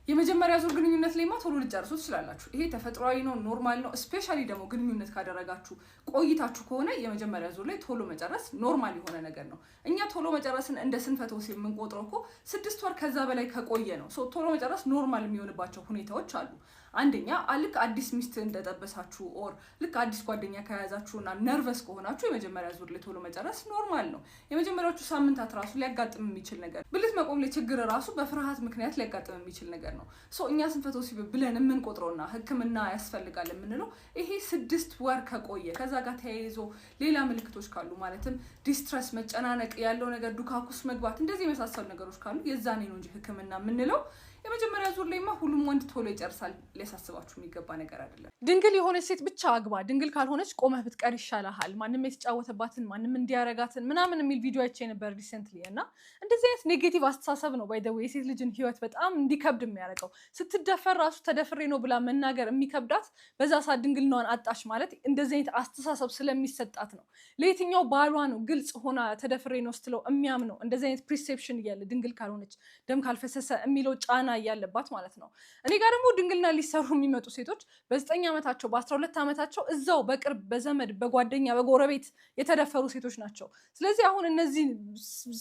የመጀመሪያ ዙር ግንኙነት ላይማ ቶሎ ልትጨርሱ ትችላላችሁ። ይሄ ተፈጥሯዊ ነው፣ normal ነው። Especially ደግሞ ግንኙነት ካደረጋችሁ ቆይታችሁ ከሆነ የመጀመሪያ ዙር ላይ ቶሎ መጨረስ normal የሆነ ነገር ነው። እኛ ቶሎ መጨረስን እንደ ስንፈተ ወሲብ የምንቆጥረው እኮ 6 ወር ከዛ በላይ ከቆየ ነው። So ቶሎ መጨረስ normal የሚሆንባቸው ሁኔታዎች አሉ። አንደኛ ልክ አዲስ ሚስት እንደጠበሳችሁ or ልክ አዲስ ጓደኛ ከያዛችሁ እና nervous ከሆናችሁ የመጀመሪያ ዙር ላይ ቶሎ መጨረስ normal ነው። የመጀመሪያዎቹ ሳምንታት ራሱ ሊያጋጥም የሚችል ነገር፣ ብልት መቆም ላይ ችግር ራሱ በፍርሃት ምክንያት ሊያጋጥም የሚችል ነገር ነው። So እኛ ስንፈተ ወሲብ ብለን የምንቆጥረውና ሕክምና ያስፈልጋል የምንለው ይሄ 6 ወር ከቆየ፣ ከዛ ጋር ተያይዞ ሌላ ምልክቶች ካሉ፣ ማለትም distress፣ መጨናነቅ ያለው ነገር፣ ዱካክ ውስጥ መግባት፣ እንደዚህ የመሳሰሉ ነገሮች ካሉ የዛኔ ነው እንጂ ሕክምና የምንለው የመጀመሪያ ዙር ላይማ ሁሉም ወንድ ቶሎ ይጨርሳል። ሊያሳስባችሁ የሚገባ ነገር አይደለም። ድንግል የሆነች ሴት ብቻ አግባ፣ ድንግል ካልሆነች ቆመህ ብትቀር ይሻልሃል፣ ማንም የተጫወተባትን፣ ማንም እንዲያረጋትን ምናምን የሚል ቪዲዮ አይቼ ነበር recently። እና እንደዚህ አይነት negative አስተሳሰብ ነው by the way የሴት ልጅን ህይወት በጣም እንዲከብድ የሚያደርገው። ስትደፈር ራሱ ተደፍሬ ነው ብላ መናገር የሚከብዳት በዛ ሰዓት ድንግልናዋን አጣች ማለት እንደዚህ አይነት አስተሳሰብ ስለሚሰጣት ነው። ለየትኛው ባሏ ነው ግልጽ ሆና ተደፍሬ ነው ስትለው የሚያምነው? እንደዚህ አይነት perception እያለ፣ ድንግል ካልሆነች፣ ደም ካልፈሰሰ የሚለው ጫና እያለባት ማለት ነው። እኔ ጋር ደግሞ ድንግልና ሊሰሩ የሚመጡ ሴቶች በ9 ዓመታቸው፣ በ12 ዓመታቸው እዛው በቅርብ በዘመድ፣ በጓደኛ፣ በጎረቤት የተደፈሩ ሴቶች ናቸው። ስለዚህ አሁን እነዚህ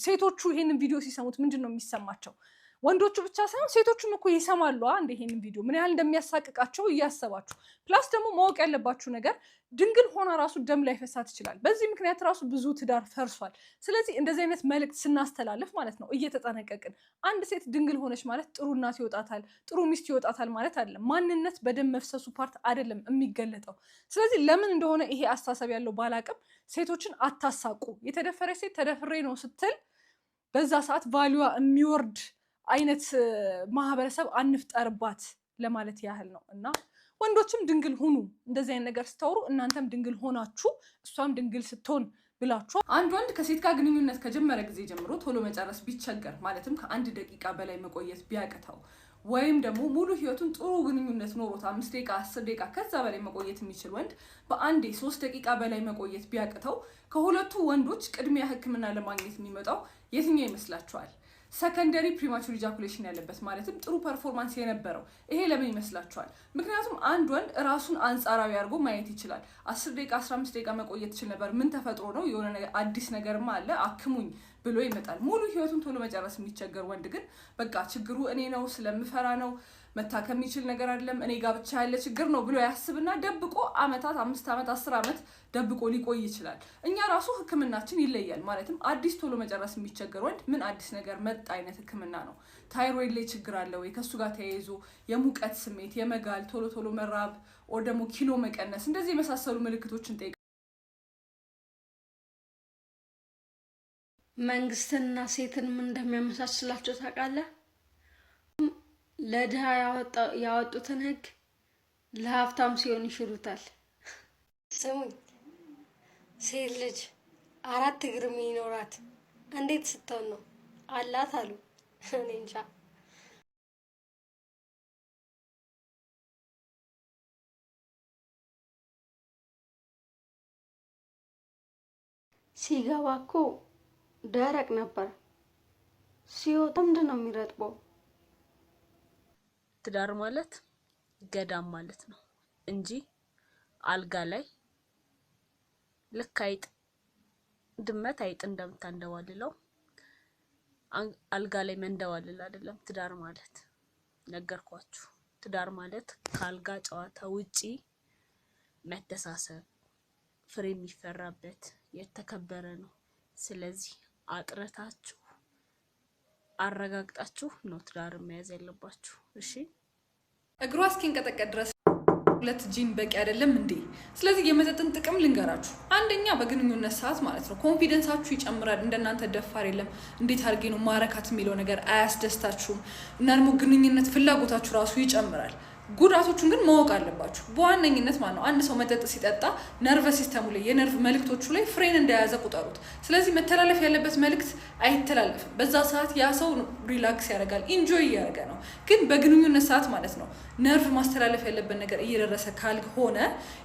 ሴቶቹ ይሄንን ቪዲዮ ሲሰሙት ምንድን ነው የሚሰማቸው? ወንዶቹ ብቻ ሳይሆን ሴቶቹም እኮ ይሰማሉ። እንደ ይሄንን ቪዲዮ ምን ያህል እንደሚያሳቅቃቸው እያሰባችሁ። Plus ደግሞ ማወቅ ያለባችሁ ነገር ድንግል ሆና ራሱ ደም ላይፈሳት ይችላል። በዚህ ምክንያት ራሱ ብዙ ትዳር ፈርሷል። ስለዚህ እንደዚህ አይነት መልእክት ስናስተላልፍ ማለት ነው እየተጠነቀቅን፣ አንድ ሴት ድንግል ሆነች ማለት ጥሩ እናት ይወጣታል፣ ጥሩ ሚስት ይወጣታል ማለት አይደለም። ማንነት በደም መፍሰሱ part አይደለም የሚገለጠው። ስለዚህ ለምን እንደሆነ ይሄ አስተሳሰብ ያለው ባላቅም ሴቶችን አታሳቁ። የተደፈረች ሴት ተደፍሬ ነው ስትል በዛ ሰዓት value ዋ የሚወርድ አይነት ማህበረሰብ አንፍጠርባት ለማለት ያህል ነው። እና ወንዶችም ድንግል ሁኑ። እንደዚህ አይነት ነገር ስታወሩ እናንተም ድንግል ሆናችሁ እሷም ድንግል ስትሆን ብላችሁ። አንድ ወንድ ከሴት ጋር ግንኙነት ከጀመረ ጊዜ ጀምሮ ቶሎ መጨረስ ቢቸገር፣ ማለትም ከ1 ደቂቃ በላይ መቆየት ቢያቅተው፣ ወይም ደግሞ ሙሉ ህይወቱን ጥሩ ግንኙነት ኖሮት 5 ደቂቃ፣ 10 ደቂቃ ከዛ በላይ መቆየት የሚችል ወንድ በአንዴ 3 ደቂቃ በላይ መቆየት ቢያቅተው ከሁለቱ ወንዶች ቅድሚያ ሕክምና ለማግኘት የሚመጣው የትኛው ይመስላችኋል? Secondary premature ejaculation ያለበት፣ ማለትም ጥሩ performance የነበረው። ይሄ ለምን ይመስላችኋል? ምክንያቱም አንድ ወንድ ራሱን አንጻራዊ አድርጎ ማየት ይችላል። 10 ደቂቃ፣ 15 ደቂቃ መቆየት ይችል ነበር። ምን ተፈጥሮ ነው? የሆነ አዲስ ነገርማ አለ፣ አክሙኝ ብሎ ይመጣል። ሙሉ ህይወቱን ቶሎ መጨረስ የሚቸገር ወንድ ግን በቃ ችግሩ እኔ ነው፣ ስለምፈራ ነው፣ መታከም የሚችል ነገር አይደለም፣ እኔ ጋር ብቻ ያለ ችግር ነው ብሎ ያስብና ደብቆ አመታት፣ 5 ዓመት፣ 10 ዓመት ደብቆ ሊቆይ ይችላል። እኛ ራሱ ህክምናችን ይለያል። ማለትም አዲስ ቶሎ መጨረስ የሚቸገር ወንድ ምን አዲስ ነገር መጣ አይነት ህክምና ነው። ታይሮይድ ላይ ችግር አለ ወይ፣ ከእሱ ጋር ተያይዞ የሙቀት ስሜት፣ የመጋል፣ ቶሎ ቶሎ መራብ or ደግሞ ኪሎ መቀነስ፣ እንደዚህ የመሳሰሉ ምልክቶችን ጠይቃል። መንግስትንና ሴትን ምን እንደሚያመሳስላቸው ታውቃለህ? ለድሃ ያወጡትን ህግ ለሀብታም ሲሆን ይሽሩታል። ስሙኝ፣ ሴት ልጅ አራት እግር የሚኖራት እንዴት ስትሆን ነው? አላት አሉ። እኔ እንጃ። ሲገባ እኮ ደረቅ ነበር፣ ሲወጣ ምንድን ነው የሚረጥበው? ትዳር ማለት ገዳም ማለት ነው እንጂ አልጋ ላይ ልክ አይጥ፣ ድመት አይጥ እንደምታንደዋልለው አልጋ ላይ መንደዋልል አይደለም ትዳር ማለት። ነገርኳችሁ። ትዳር ማለት ከአልጋ ጨዋታ ውጪ መተሳሰብ፣ ፍሬ የሚፈራበት የተከበረ ነው። ስለዚህ አጥርታችሁ አረጋግጣችሁ ነው ትዳር መያዝ ያለባችሁ። እሺ። እግሯ እስኪንቀጠቀጥ ድረስ ሁለት ጂን በቂ አይደለም እንዴ? ስለዚህ የመጠጥን ጥቅም ልንገራችሁ። አንደኛ በግንኙነት ሰዓት ማለት ነው confidence ኣችሁ ይጨምራል። እንደናንተ ደፋር የለም። እንዴት አድርጌ ነው ማረካት የሚለው ነገር አያስደስታችሁም። እና ደግሞ ግንኙነት ፍላጎታችሁ ራሱ ይጨምራል። ጉዳቶቹን ግን ማወቅ አለባችሁ። በዋነኝነት ማለት ነው አንድ ሰው መጠጥ ሲጠጣ nervous system ኡ ላይ፣ የነርቭ መልእክቶቹ ላይ ፍሬን እንደያዘ ቁጠሩት። ስለዚህ መተላለፍ ያለበት መልእክት አይተላለፍም። በዛ ሰዓት ያ ሰው relax ያደርጋል፣ enjoy እያደረገ ነው። ግን በግንኙነት ሰዓት ማለት ነው ነርቭ ማስተላለፍ ያለበት ነገር እየደረሰ ካልሆነ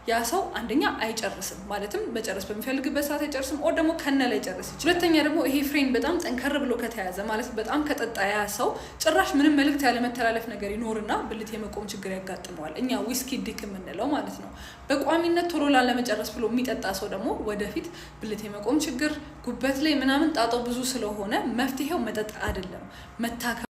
ያ ሰው አንደኛ አይጨርስም፣ ማለትም መጨረስ በሚፈልግበት ሰዓት አይጨርስም፣ or ደግሞ ከነ ላይ ጨርስ ይችላል። ሁለተኛ ደግሞ ይሄ ፍሬን በጣም ጠንከር ብሎ ከተያዘ፣ ማለት በጣም ከጠጣ፣ ያ ሰው ጭራሽ ምንም መልእክት ያለመተላለፍ ነገር ይኖርና ብልት የመቆም ችግር ያጋጥመዋል። እኛ whiskey dick የምንለው ማለት ነው። በቋሚነት ቶሎ ላለመጨረስ ብሎ የሚጠጣ ሰው ደግሞ ወደፊት ብልት የመቆም ችግር፣ ጉበት ላይ ምናምን ጣጣው ብዙ ስለሆነ መፍትሄው መጠጥ አይደለም፣ መታከም።